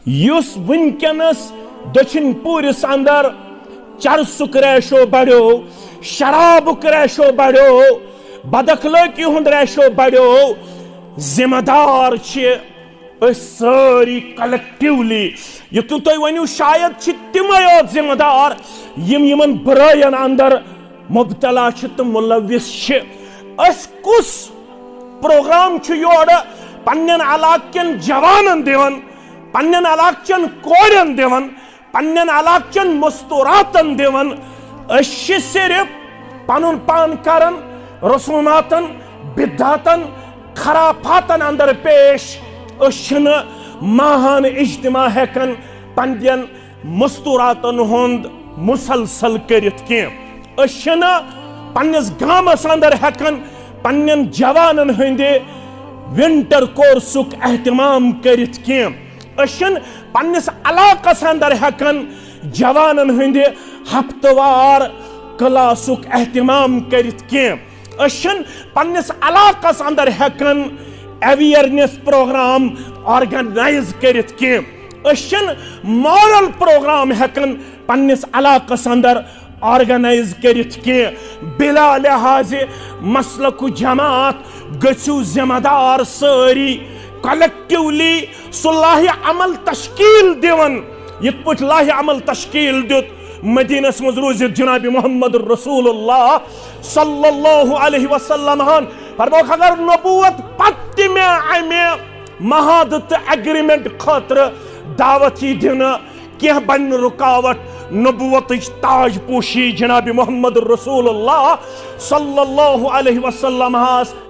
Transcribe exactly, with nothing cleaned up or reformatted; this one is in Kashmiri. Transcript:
یُس وٕنکیٚنس دٔچھِنۍ پوٗرِس اندر چرسُک ریشو بڑیو، شرابُک ریشو بڑیو، بد اخلٲقی ہُنٛد ریشو بڑیو، ذمہ دار چھِ أسۍ سٲری کلیکٹیولی۔ یُتھ نہٕ تُہۍ ؤنِو، شاید چھِ تِمے یوت ذمہ دار یِم یِمن بُرٲین اندر مبتلا چھِ تہٕ ملوث چھِ۔ أسۍ کُس پروگرام چھُ یورٕ پننٮ۪ن علاقہٕ کٮ۪ن جوانن دِوان، پننٮ۪ن علاقہٕ چٮ۪ن کورٮ۪ن دِوان، پننٮ۪ن علاقہٕ چٮ۪ن مستوراتن دِوان؟ أسۍ چھِ صرف پنُن پان کران رسوماتن، بدعتن، خرافاتن اندر پیش۔ أسۍ چھِنہٕ ماہانہٕ اجتماع ہٮ۪کان پننٮ۪ن مستوراتن ہُنٛد مسلسل کٔرِتھ کینٛہہ۔ أسۍ چھِنہٕ پننِس گامس اندر ہٮ۪کان پننٮ۪ن جوانن ہٕنٛدِ ونٹر کورسُک اہتمام کٔرِتھ کینٛہہ۔ أسۍ چھِنہٕ پننِس علاقس اندر ہٮ۪کان جوانن ہٕنٛدِ ہفتہٕ وار کلاسُک اہتمام کٔرِتھ کینٛہہ۔ أسۍ چھِنہٕ پننِس علاقس اندر ہٮ۪کان اویرنس پروگرام آرگنائز کٔرِتھ کینٛہہ۔ أسۍ چھِنہٕ مارل پروگرام ہٮ۪کان پننِس علاقس اندر آرگنائز کٔرِتھ کینٛہہ۔ بلا لحاظ مسلک و جماعت گٔژھِو ذمہ دار سٲری کلیکٹیولی سُہ لاہہِ عمل تشکیل دِوان، یِتھ پٲٹھۍ لاہہِ عمل تشکیل دیُت مدینس منٛز روٗزِتھ جناب محمد رسول اللہ صلی اللہ علیہ وسلم ہن۔ فرموکھ، اگر نبوت پتہٕ تہِ مےٚ امہِ معاہدٕ تہٕ ایگریمنٹ خٲطرٕ دعوت یی دِنہٕ، کینٛہہ بنہِ نہٕ رکاوٹ نبوتٕچ تاج پوشی جناب محمد رسول اللہ صلی اللہ علیہ وسلم ہس